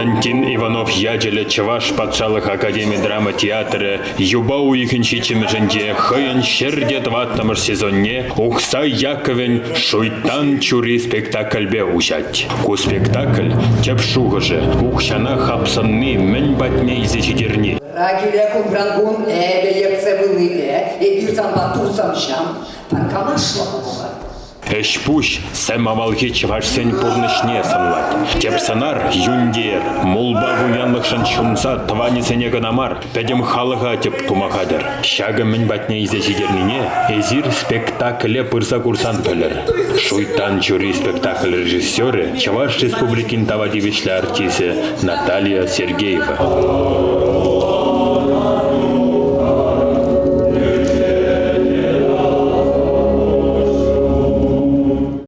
Константин Иванов ячӗллӗ Чӑваш патшалӑх академи драма театрӗ юпа уйӑхӗн ҫиччӗмӗшӗнче хӑйӗн 104-мӗш сезонне Ухсай Яковӗн «Шуйттан чури» спектакльпе уҫать. Ку спектакль тӗп шухӑшӗ – укҫана хапсӑнни мӗн патне илсе ҫитерни. Киле кунран-кун эпӗ ертсе пынипе эпир санпа туссамҫам пӗр канашлӑ пулӑпӑр. Ӗҫ-пуҫ сӗм авалхи чӑвашсен пурнӑҫне сӑнлать. Тӗп сӑнар Юнтер, мулпа пуянлӑхшӑн ҫунса тӑванӗсене кӑна мар, пӗтӗм халӑха тӗп тума хатӗр. Ҫакӑ мӗн патне илсе ҫитернине эсир спектакле пырса курсан пӗлӗр. Шуйттан чури спектакль режиссерӗ Чӑваш Республикин тава тивӗҫлӗ артисчӗ Наталья Сергеева.